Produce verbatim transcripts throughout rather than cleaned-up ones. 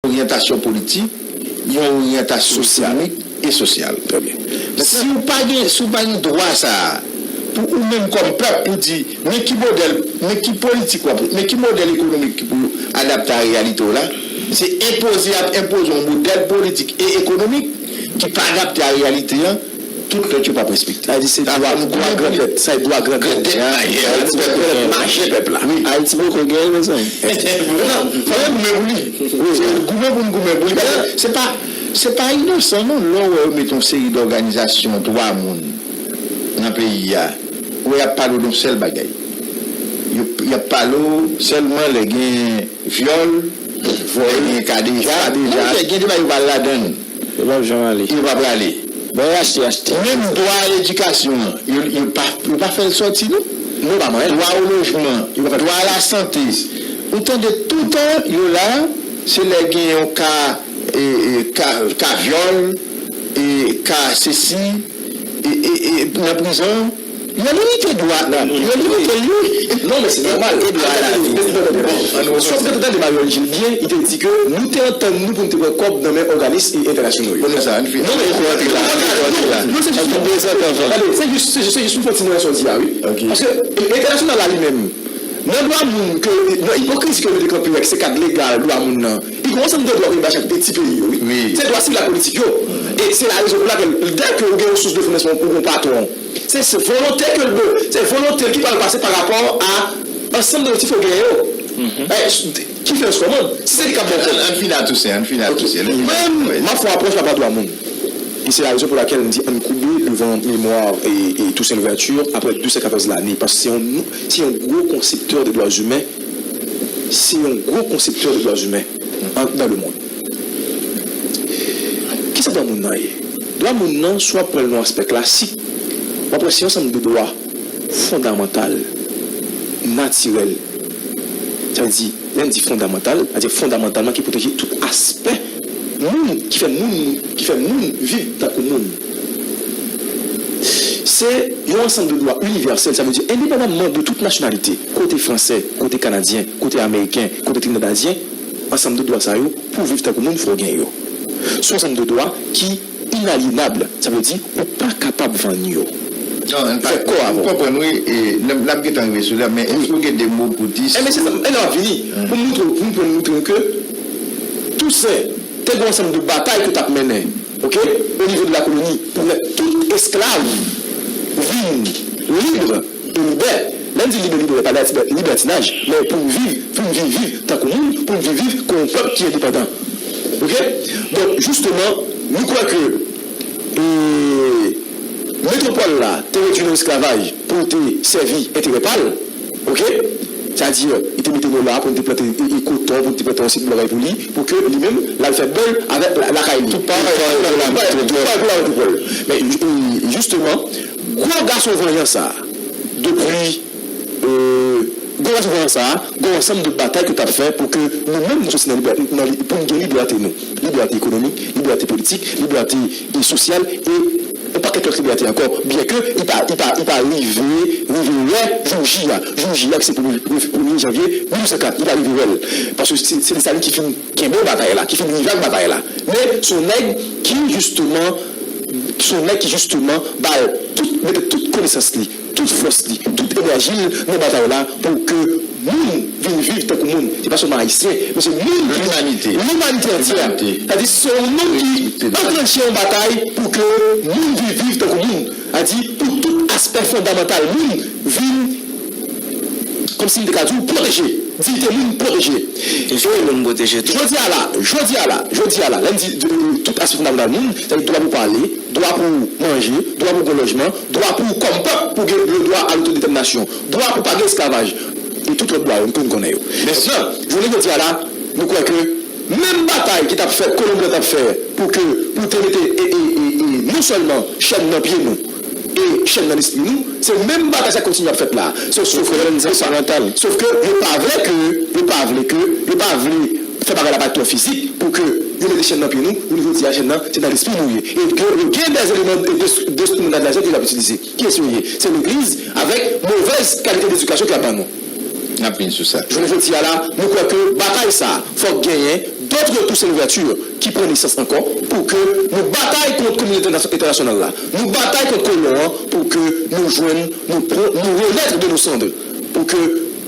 oryantasyon politik, yon oryantasyon ekonomik e sosyal. Trè byen. Si w pa gen, si w pa gen dwa sa a, pou ou menm kòm pèp, pou di, men ki modèl, men ki politik w ap, men ki modèl ekonomik ki pou adapte a reyalite w la, se enpoze, y ap enpoze yon modèl politik e ekonomik ki pa adapte a reyalite an, tout lòt yo p ap respekte. Sa di se dwa, dwa grandèt. Sa e dwa grandèt. Grandèt mache pèp la. Ayiti poko genyen, mezanmi. Fò yo goumen pou li. Se goumen pou n goumen pou li. Paske se pa, se pa inosan non, lè w wè yo mete yon seri dòganizasyon dwa moun nan peyi a, ou wè y ap pale w de yon sèl bagay. Yo, y ap pale w sèlman lè gen vyòl, lè gen kadejak. Kadejak. Gen de bagay yo pa ladan l. Yo p ap janm ale. Yo pa prale. Bon, yo achte, achte. Menm dwa a ledikasyon an, yo, yo pa, yo pa fè l sòti, non. Non, pa manyen. Dwa o lojman, yo pa fè l. Dwa a lasante. Ou tande toutan, yo la, se lè gen yon ka, e, e, ka, ka vyòl, e, ka sesi, e, e, e, nan prizon, Yo limite dwa, yo limite l, wi. Non, men se nòmal. E dwa a lavi. Sòf ke tande Mariol Gilles byen, li te di ke nou te antann nou pou n te pran kòb nan men òganis entènasyonal yo. Pou nou sa, ann fini. Non, men. Non, se jis, se jis, se jis pou fè ti mwen sa w di a, wi. Paske entènasyonal la li menm, nan dwa moun ke, nan ipokrizi ke yo mete kanpe ak se kad legal dwa moun nan, li gen yon ansanm de dwa ke l ba chak ti peyi yo, wi. Se dwa sivil ak politik yo. E se la rezon pou lakèl, dè ke ou gen yon sous de finansman, ou gen yon patwon, Se, se volonte ke l, se volonte l ki pral pase pa rapò a ansanm de motif yo genyen yo. Ki fè yon kòmann? Si se li k ap bon pou. Ann fini a Tousen, ann fini a Tousen. Mwen, m ap fè yon apwòch pa dwa moun. E se la rezon pou lakèl m di ann koube devan memwa e, e Toussaint Louverture apre douz san katòz lane. Paske se yon, se yon gwo konseptè de dwa imen. Se yon gwo konseptè de dwa imen an, dans le monde. Kisa dwa moun nan ye? Dwa moun nan, si w ap pran l nan yon aspè klasik, w ap wè se yon ansanm de dwa fondamantal, natirèl. Sa vle di, lè n di fondamantal, sa vle di fondamantalman ki pwoteje tout aspè moun, ki fè moun, ki fè moun viv tankou moun. Se yon ansanm de dwa inivèsèl, sa vle di endepandamman de tout nasyonalite, ke w te fransè, ke w te kanadyen, ke w te ameriken, ke w te trinidadyen, ansanm de dwa sa yo pou w viv tankou moun, fò w gen yo. Se yon ansanm de dwa ki inalyenab, sa vle di ou pa kapab vann yo. Fè kò avè w. M konprann, wi, e n ap, n ap gentan rive sou li a, men èske w gen de mo pou di sou. Enben, se sa, e la m ap vini. Pou m montre w, pou m pran montre w ke Tousen te gen yon ansanm de batay ke l t ap mennen, oke, o nivo de la koloni, pou mèt tout esklav vin lib e libè. Lè m di lib e libè, pa libètinaj, men pou n viv, pou n viv, viv tankou moun, pou n viv, viv kon yon pèp ki endepandan. Oke? Donk, jisteman, nou kwè ke, e, metwopòl la te redui nan esklavaj pou l te sèvi enterè pa l. Oke? Sa di, li te mete nou la pou n te plante, e, e, koton, pou n te plante yon seri de bagay pou li, pou ke li menm, l al fè bèl avèk la, lakay li. Tout bagay pou la, tout bagay pou la, tout bagay pou la, tout bagay pou la. Men, e, jisteman, gwo gason vanyan sa a, depi, e, gwo gason vanyan sa a, gen yon ansanm de batay ke l t ap fè pou ke nou menm, nou soti nan libè, nan li-, pou n gen libète nou. Libète ekonomik, libète politik, libète, e, sosyal, e yon pakèt lòt libète ankò, byenke li pa, li pa, li pa rive, rive wè jou J a. Jou J a, ki se premye, premye janvye mil uit san kat, li pa rive wè l. Paske se, se Desalin ki fin kenbe batay la, ki fin rive ak batay la. Men, se yon nèg ki, jisteman, se yon nèg ki, jisteman, ba l tout, mete tout konesans li, tout fòs li, tout enèji l nan batay la pou ke moun vin viv tankou moun. Se pa sèlman Ayisyen, men se moun ki. Limanite. Limanite antyè. Limanite. Sa di se yon moun ki anklanche yon batay pou ke moun vin viv tankou moun. Sa di pou tout aspè fondamantal moun vin kòmsi m te ka di w pwoteje. Diyite moun pwoteje. Diyite moun pwoteje tou. Jodi a la, jodi a la, jodi a la, lè m di, di, tout aspè fondamantal moun, sa di dwa pou pale, dwa pou manje, dwa pou gen lojman, dwa pou kòm pèp pou gen le dwa a lotodetèminasyon, dwa pou pa gen esklavaj, e tout lòt dwa yo, nou tout nou konnen yo. Mentnan, jounen jodi a la, nou kwè ke menm batay ki t ap fèt, kolon blan t ap fè, pou ke, pou te mete, e, e, e, e, non sèlman chèn nan pye nou, e chèn nan lespri nou, se menm batay sa k kontinye ap fèt la. Sòf ke, sòf ke yo pa vle ke, yo pa vle ke, yo pa vle fè bagay la pa twò fizik pou ke yo mete chèn nan pye nou, nou jodi a chèn nan, se nan lespri nou ye. E ke yo gen dè eleman de, de, de enstrimantalyasyon ke y ap itilize. Kiyès yo ye? Se legliz avèk movèz kalite de edikasyon ke y ap ban nou. N ap vin sou sa. Jounen jodi a la, nou kwè ke batay sa a, fòk genyen Toussaint Louverture ki pran nesans ankò pou ke nou batay kont kominote entènasyonal la, nou batay kont kolon an pou ke nou jwenn, nou pran, nou renaître de nos cendres, pou ke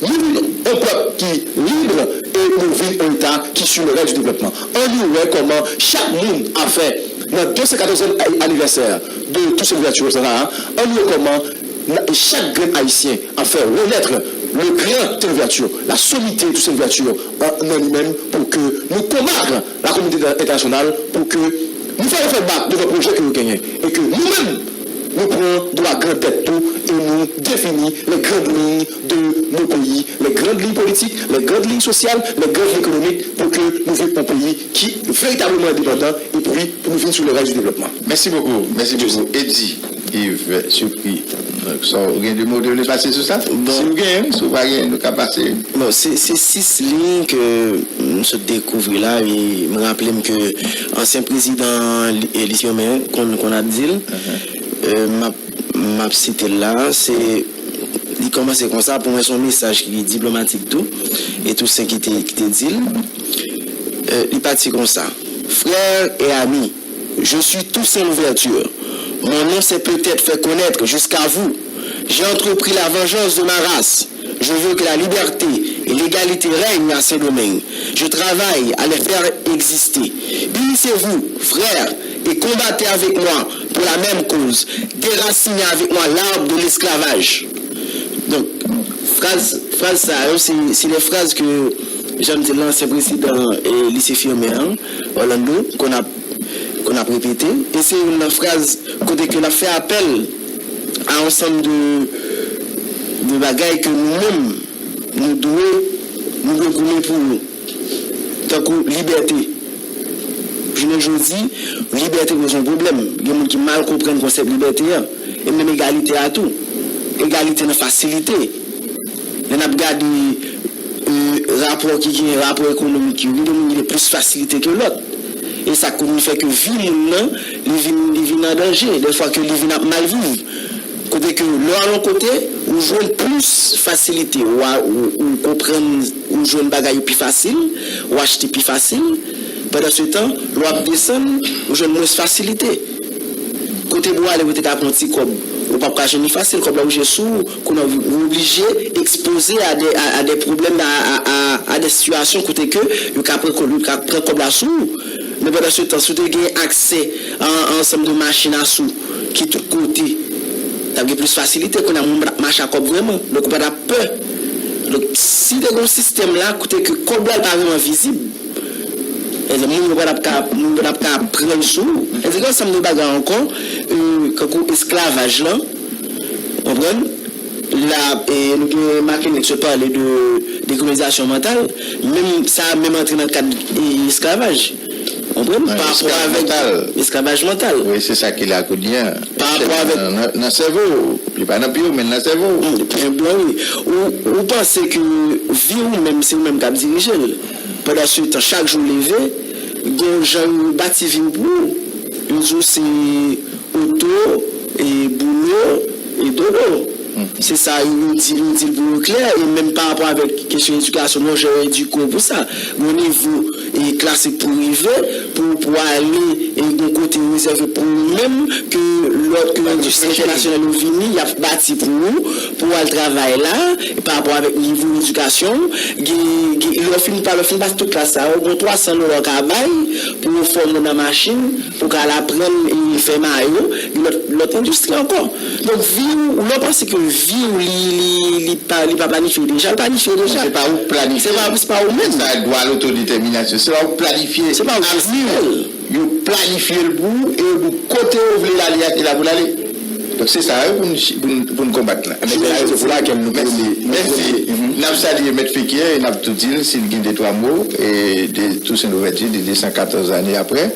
nou vin yon pèp ki lib e nou vin yon eta ki sur les rails du développement. Ann nou wè kòman chak moun ap fè nan de san katòzèm anivèsè de Toussaint Louverture sa, ann nou wè kòman chak grenn Ayisyen ap fè renaître le grand Toussaint Louverture, la sommité Toussaint Louverture nan li menm pou ke nou konbat la kominote entènasyonal pou ke nou fè yo fè bak devan pwojè ke yo genyen e ke nou menm nou pran dwa grandèt tou e nou defini les grandes lignes de nos pays, les grandes lignes politiques, les grandes lignes sociales, les grandes lignes économiques pou ke nou vin yon peyi ki veritableman endepandan epi pou nou vin sur les rails du développement. Mèsi bokou, mèsi bokou. Eddy Yves Supri. Donk, sa w gen de mo w te vle pase sou sa? Si w genyen, si w pa genyen, nou ka pase. Bon, se se sis liy ke m sot dekouvri la, e m raple m ke ansyen prezidan Li- e Lis Firmin konn konn ap di l. M ap m ap site l la, se li kòmanse konsa, pou mwen se yon mesaj ki diplomatik tou, e Toussaint ki te ki te di l. Li pati konsa: Frères et amis, je suis Toussaint Louverture. Mon nom s'est peut-être fait connaître jusqu'à vous. J'ai entrepris la vengeance de ma race. Je veux que la liberté et l'égalité règnent à Saint-Domingue. Je travaille à les faire exister. Unissez-vous, frères, et combattez avec moi pour la même cause. Déracinez avec moi l'arbre de l'esclavage. Donk, fraz, fraz sa yo, se se de fraz ke, jan m di l, ansyen prezidan Lis Firmin an, Orlando, konn ap konn ap repete. E se youn nan fraz kote ke l ap fè apèl a yon sanm de, de bagay ke nou menm, nou dwe, nou dwe goumen pou yo. Tankou libète. Jounen jodi, libète poze yon pwoblèm. Gen moun ki mal konprann konsèp libète a. E menm egalite a tou. Egalite nan fasilite. Lè n ap gade rapò ki genyen, rapò ekonomik yo, gen de moun ki gen plis fasilite ke lòt. E sa konn fè ke vi moun nan, li vin li vin an danje, dèfwa ke li vin ap mal viv. Kote ke lè w al yon kote, ou jwenn plis fasilite, ou ou ou konprann, ou jwenn bagay yo pi fasil, ou achte pi fasil. Pandansetan, lè w ap desann, ou jwenn mwens fasilite. Kote pou w ale pou w te ka pran ti kòb, ou p ap ka jwenn li fasil, kòb la oblije sou ou, kounye a ou oblije ekspoze a de a a de pwoblèm, a a a a de sitiyasyon kote ke yo ka pran kòb yo ka pran kòb la sou ou. Men pandansetan, si w te gen aksè a an ansanm de machin asou ki tout kote, t ap gen plis fasilite. Kounye a moun pa t ap mache ak kòb vrèman, donk ou pa t ap pè. Donk si te gen yon sistèm la kote ke kòb la li pa vrèman vizib, moun yo pa t ap ka moun yo pa t ap ka pran l sou ou. Èske gen ansanm de bagay ankò, kankou esklavaj lan, konprann? La, nou gen Makenèt se pale de dekolonizasyon mantal, menm sa a menm antre nan kad esklavaj. Konprann? Pa rapò avèk esklavaj mantal. Wi, se sa ki la kounye a. Pa rapò avèk nan sèvo w. Li pa nan pye w, men nan sèvo w. Byen blan, wi. Ou ou panse ke vi w menm, se ou menm k ap dirije l. Pandansetan, chak jou w leve, gen yon jan yo bati vi w pou ou. Yo di w se oto, e boulo, e dodo. Se sa yo di, yo di l pou yo klè, e menm pa rapò avèk kesyon edikasyon, non, jan yo edike w pou sa. Gen yon nivo klasik pou w rive, pou pou w ale, e gen yon kote rezève pou ou menm, ke lòt, ke lendistri entènasyonal yo vini, y ap bati pou ou, pou w al travay la, e pa rapò avèk nivo edikasyon w, gen, gen, lè w fin pa, lè w fin pase tout klas sa yo, gen twa san dola w ka bay, pou yo fòme w nan machin, pou w ka al aprann e fè mayo, gen lòt, lòt endistri ankò. Donk, vi w, lè w panse ke vi w, li, li, li pa, li pa planifye deja, l planifye deja. Se pa ou k planifye. Se pa, se pa ou menm. Sa dwa lotodetèminasyon. Se pa ou k planifye. Se pa ou k deside l. Yo planifye l pou ou e yo di w kote yo vle l ale a, se la pou l ale. Donk, se sa yo pou n, pou n, pou n konbat la. Mèt Fekir, se pou lakèl nou premye. Mèsi. N ap salye Mèt Fekir e n ap tou di l si l gen de twa mo e de Toussaint Louverture, de de san katòz ane apre.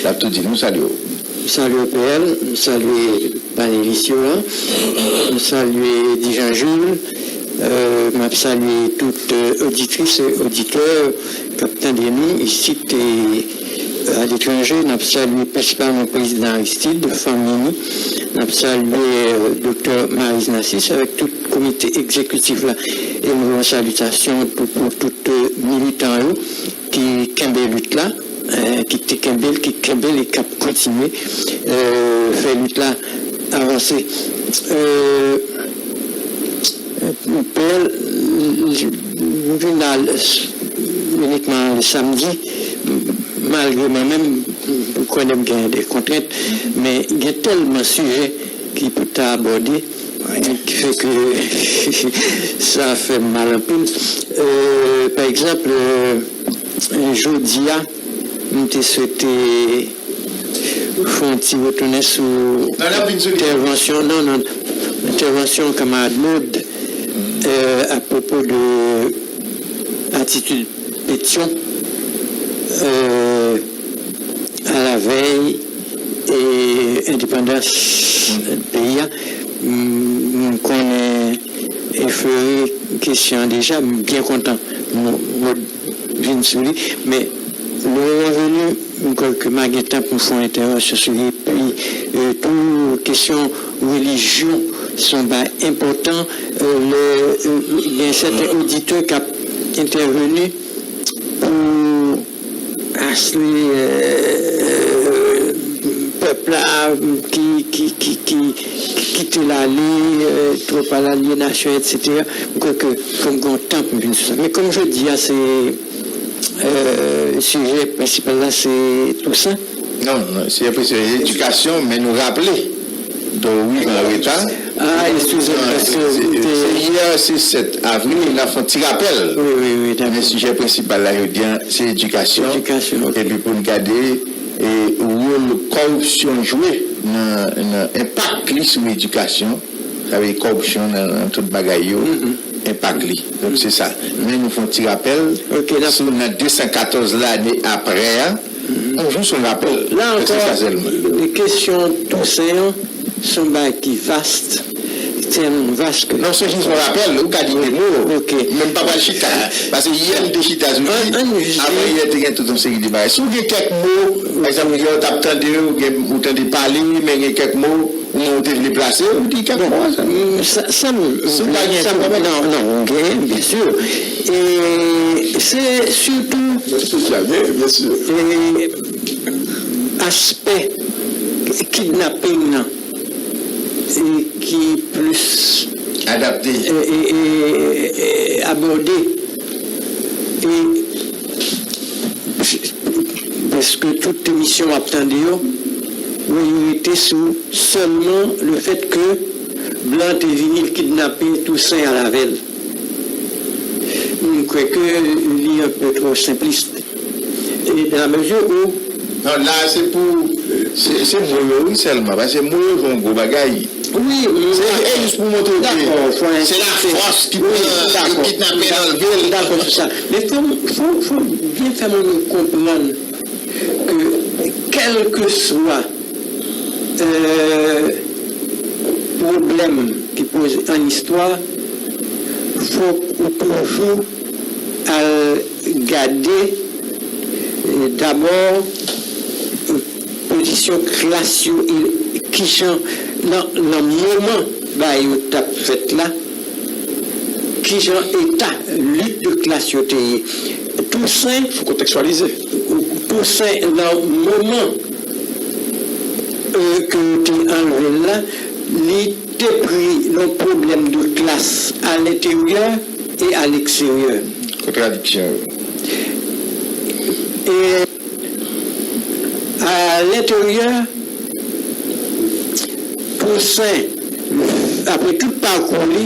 N ap tou di l nou salye w. M salye P L, m salye panelis yo an, m salye Dijan Jules, m ap salye tout oditris e oditè k ap tande nou isit e aletranje. N ap salye prensipalman Prezidan Aristide, fanmi nou. N ap salye Doktè Maryse Narcisse avèk tout komite egzekitif la. E m voye yon salitasyon pou, pou tout militan yo ki kenbe lit la, eh, ki te kenbe l, ki kenbe l e k ap kontinye, eh, fè lit la avanse. Eh, Pè, m vin la inikman le samdi, malgre mwen menm, ou konnen m gen de kontrent, men gen tèlman sijè ki pou ta abòde, ki fè ke sa fè m mal anpil. Euh, pa egzanp, euh, jodi a, m te swete fè yon ti retounen sou entèvansyon, non, non, entèvansyon kanmarad Maud, euh, apwopo de atitid Petyon, euh, alavèy e endepandans peyi a. M, m konnen eflore kesyon an deja, m byen kontan nou vin sou li, men le moment venu, m kwè ke m a gen tan pou m fè yon entèvansyon sou li. Epi, euh, tou kesyon relijyon se yon bagay enpòtan. Euh, le, euh, gen sèten oditè k ap entèveni pou asli, euh, pèp la ki, ki, ki, ki, ki kite l ale, euh, twòp alyénasyon, etsetera. M kwè ke fò m gen yon tan pou m vin sou sa. Men kòm jodi a, se, euh, sijè prensipal la, se Tousen. Non, non, sijè prensipal, se edikasyon, men nou raple, donk, wi, m an reta. Ah, eskize m, paske se, se, se yè, se sèt avril, n ap fè yon ti rapèl. Wi, wi, wi, dakò. Men sijè prensipal la, jodi a, se edikasyon. Edikasyon, ok. Epi pou n gade, e, wòl kòripsyon jwe nan, nan enpak li sou edikasyon, sa vle di kòripsyon nan, nan tout bagay yo, enpak li. Donk, se sa. Men nou fè yon ti rapèl sou nan de san katòz lane aprè a, yon jou sou rapèl. La ankò, kesyon Tousen an, se yon bagay ki vast, tèlman vast ke... Non, se jis yon rapèl, ou ka di de mo, men m pa pral chita. Paske yè m te chita sou li, avan yè te gen tout yon seri de bagay. Si w gen kèk mo, pa egzanp, yè w t ap tande, ou gen, ou tande pale, men gen kèk mo, ou te vle plase, ou di kèk mo sèlman. Sa, sa m, si w pa gen pwoblèm. Non, non, m genyen, byen si. E se sitou aspè kidnaping nan e ki plis adapte, e, e, e, e abòde. E prèske tout emisyon w ap tande yo, yo rete sou sèlman le fèt ke blan te vini kidnape Tousen al avè l. M kwè ke li enpe twò senplis. E dan la mezi ou... Non, la, se pou, se, se mo yo, wi, sèlman, paske mo yo jwe yon gwo bagay. Wi, se, e jis pou montre w ke se lafòs ki pran, ki kidnape l, anlve l. Dakò sou sa. Men fò, fò, fò byen fè moun yo konprann ke kèlkeswa, euh, pwoblèm ki poze an istwa, fòk ou toujou al gade, eh, dabò, eh, pozisyon klas yo, e kijan nan, nan moman bagay yo t ap fèt la, kijan eta lit de klas yo te ye. Tousen, fò kontekstyalize. Tousen nan moman, eh, ke yo te anlve l la, li te pri nan pwoblèm de klas a lenteryè e a leksteryè. Kontradiksyon yo. E a lenteryè, Tousen, apre tout pakou li,